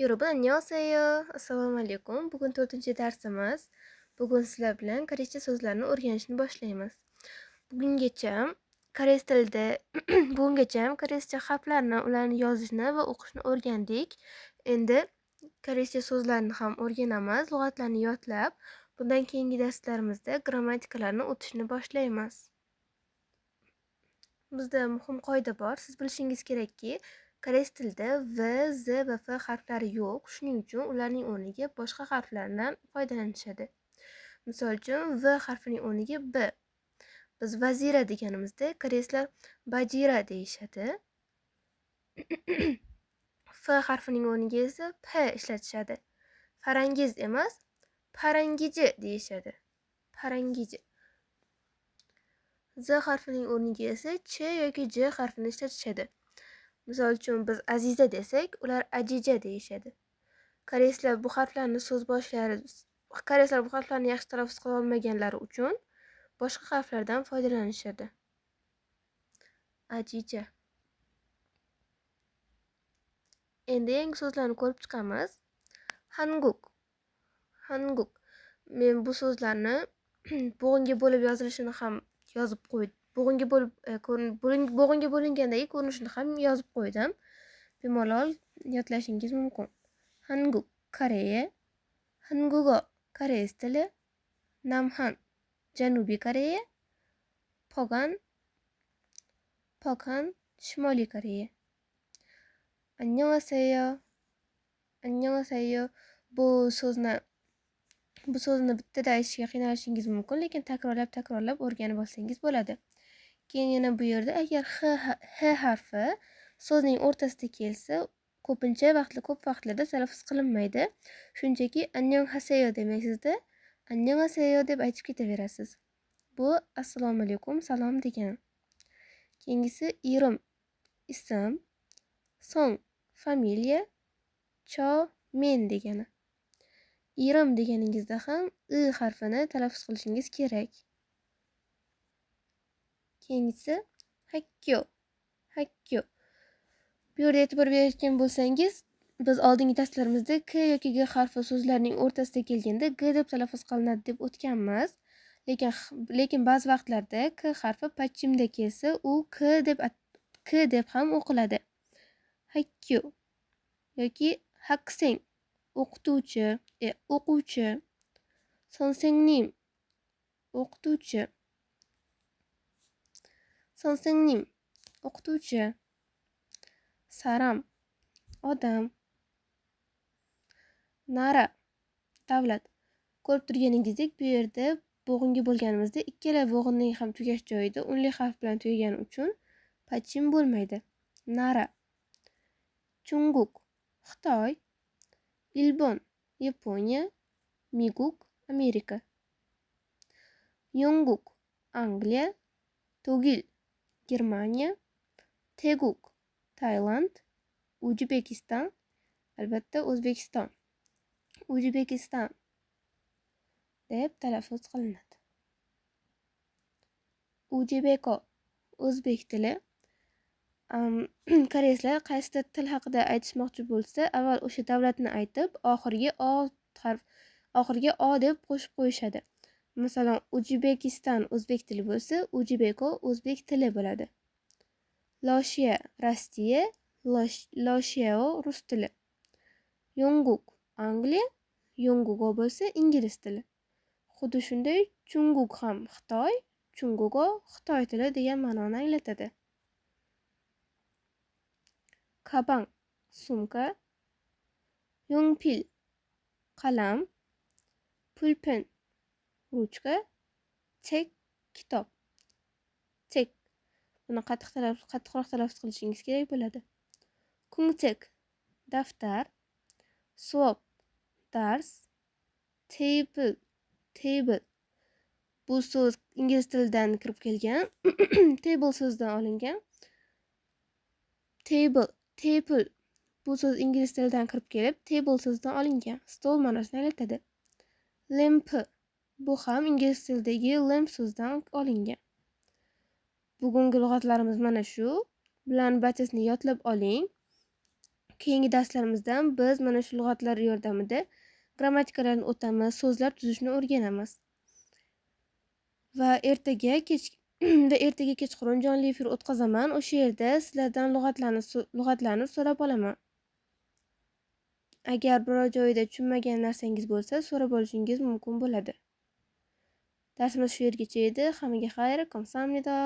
여러분 안녕하세요. Assalomu alaykum. Bugun 4-darsimiz. Bugun sizlar bilan koreyscha so'zlarni o'rganishni boshlaymiz. Bugungacha koreys tilida bugungacha koreyscha harflarni, ularni yozishni va o'qishni o'rgandik. Endi koreyscha so'zlarni ham o'rganamiz, lug'atlarni yodlab, bundan keyingi darslarimizda grammatikalarni o'tishni boshlaymiz. Bizda muhim qoida bor. Siz bilishingiz kerakki, koreys tilida V, Z va F harflari yo'q. Shuning uchun ularning o'rniga boshqa harflardan foydalanishadi. Misol uchun, V harfining o'rniga B. Biz vazira deganimizda koreyslar bajira deyishadi. F harfining o'rniga esa P ishlatishadi. Farangiz emas, parangiji deyishadi. Parangiji. Z harfining o'rniga esa Ch yoki J harfini ishlatishadi. Misol uchun biz Aziza desak, ular Ajija deyishadi. Koreyslar bu harflarni so'z boshlari koreyslar bu harflarni yaxshi talaffuz qila olmaganlari uchun boshqa harflardan foydalanishadi. Ajija. Endi yangi so'zlarni ko'rib chiqamiz. Hanguk. Hanguk. Men bu so'zlarni bo'g'inga bo'lib yozilishini ham yozib qo'ydim. Bo'g'inga bo'lib bo'g'inga bo'lingandagi ko'rinishini ham yozib qo'ydim. Bemalol yodlashingiz mumkin. Hanguk Koreya, Hangugo koreys tili, Namhan Janubiy Koreya, Pogan Pokan Shimoliy Koreya. Annyeonghaseyo. Annyeonghaseyo bu so'zni bittada aytishga qiynalishingiz mumkin, lekin takrorlab o'rganib olsangiz bo'ladi. Keyin yana bu yerda agar H harfi so'zning o'rtasida kelsa, ko'pincha ko'p vaqtlarda talaffuz qilinmaydi. Shunchaki annyeonghaseyo demaysizda, annyeonghaseyo deb aytib ketaverasiz. Bu assalomu alaykum, salom degani. Keyingisi irim ism, song familiya, cho men degani. Irim deganingizda ham i harfini talaffuz qilishingiz kerak. Keyingisi hakyo. Hakyo. Bu yerda e'tibor berayotgan bo'lsangiz, biz oldingi darslarimizda k yoki g harfi so'zlarning o'rtasida kelganda g deb talaffuz qilinadi deb o'tganmiz. Lekin ba'zi vaqtlarda k harfi patchimda kelsa, u k deb ham o'qiladi. Hakyo yoki hakseng o'qituvchi, o'quvchi, sonsengnim o'qituvchi, sonsengnim o'qituvchi, saram odam, nara davlat. Ko'rib turganingizdek, bu yerda bo'g'inga bo'lganimizda ikkala bo'g'inning ham tugash joyida unli harf bilan tugagani uchun pachim bo'lmaydi. Nara. Chunguk Xitoy, Ilbon Yaponiya, Miguk Amerika, Yonguk Angliya, Togil Germaniya, Teguk Tailand, Uzbekistan albatta O'zbekiston. Uzbekistan deb talaffuz qilinadi. Ujbeko o'zbek tili. Koreyslar qaysidir til haqida aytishmoqchi bo'lsa, avval o'sha davlatni aytib, oxiriga o harf, oxiriga o deb qo'shib qo'yishadi. Masalan, Uzbekistan o'zbek tili bo'lsa, Ujbeko o'zbek tili bo'ladi. Loshiya Rossiya, Loshiao rus tili. Yonguk Angliya, Yongugo bo'lsa ingliz tili. Xuddi shunday Chunguk ham Xitoy, Chungugo Xitoy tili degan ma'noni anglatadi. Kabang sumka, Yongpil qalam, pulpen ruchka, tek kitob. Tek buni qattiqroq talaffuz qilishingiz kerak bo'ladi. Kungtek daftar, suop dars, table table. Bu so'z ingliz tilidan kirib kelgan, table so'zidan olingan. Table table bu so'z ingliz tilidan kirib kelib, table so'zidan olingan. Stol ma'nosini anglatadi. Lamp bu ham ingliz tilidagi lamp so'zidan olingan. Bugungi lug'atlarimiz mana shu. Bularni barchasini yodlab oling. Keyingi darslarimizdan biz mana shu lug'atlar yordamida grammatikalarni o'tamiz, so'zlar tuzishni o'rganamiz. Va ertaga kechqurun jonli efir o'tkazaman. O'sha yerda sizlardan lug'atlarni so'rab olaman. Agar biror joyida tushunmagan narsangiz bo'lsa, so'rab olishingiz mumkin bo'ladi. Darsimiz shu yergacha edi. Hammaga xayr. Kamsahamnida.